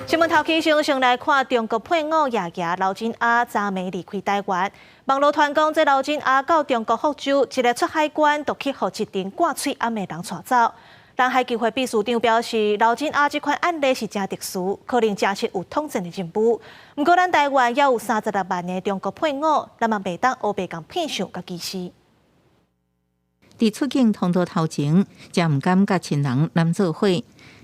新聞頭起先先來看中國配偶爺爺劉振亞昨暝離開台灣。網路傳講，這劉振亞到中國福州，一个出海關就去予一陣掛喙罨的人帶走。但海基會秘書長表示，劉振亞這款案例是誠特殊，可能誠實有統戰的任務。毋過，咱台灣猶有36萬个中國配偶，咱嘛袂當烏白共騙相佮歧視。佇出境通道頭前，誠毋甘佮親人攬做伙。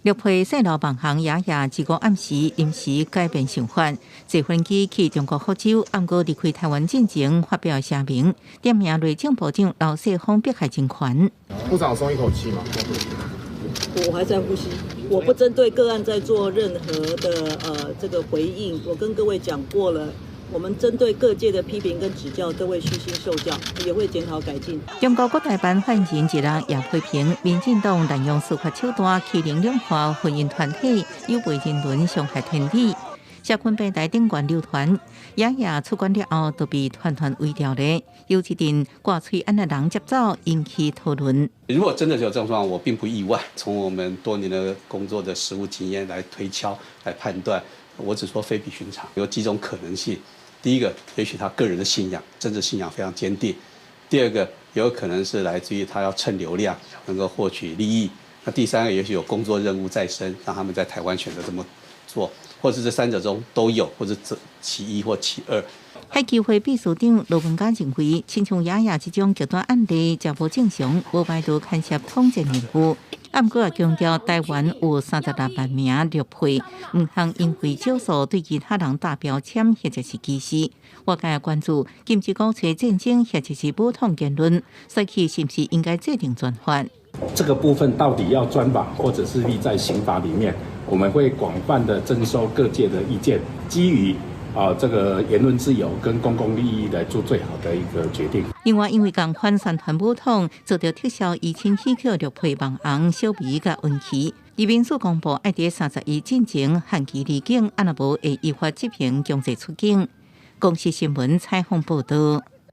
陸配姓劉網紅爺爺這個暗時臨時改變想法，坐飛機去中國福州，毋過離開台灣進前發表聲明，點名內政部長劉世鋒迫害人權。部長鬆一口氣嗎？我還在呼吸，我不針對個案在做任何的這個回應。我跟各位講過了，我們針對各界的批評跟指教都會虛心受教，也會檢討改進。中國國台辦發言人一人也批評民進黨濫用司法手段欺凌兩岸婚姻團體，有違人倫，傷害天理。社群平台頂懸流傳，爺爺出關了後就被團團圍牢咧，有一陣掛喙罨的人接走，引起討論。如果真的有這種狀況，我並不意外。從我們多年的工作的實務經驗來推敲、來判斷，我只說非比尋常，有幾種可能性。第一個，也許他個人的信仰、政治信仰非常堅定；第二個，有可能是來自於他要蹭流量，能夠獲取利益；那第三個，也許有工作任務在身，讓他們在台灣選擇這麼做，或者這三者中都有，或者這其一或其二。海基會秘書長羅文嘉認為，親像爺爺這種極端案例誠無正常，無排除牽涉統戰任務。毋過也強調，台灣有36萬名陸配，毋通因為少數對其他人打標籤或者是歧視。外界也關注禁止鼓吹戰爭或者是武統言論，所以是毋是應該制定專法？這個部分到底要專法，或者是立在刑法裡面？我們會廣泛的徵收各界的意見，基於這個言論自由跟公共利益來做最好的一個決定。另外，因為共款宣傳武統，遭著撤銷移親許可陸配網紅小美佮溫琪，移民署公布愛佇31進前限期離境，啊若無會依法執行強制出境。公視新聞採訪報道。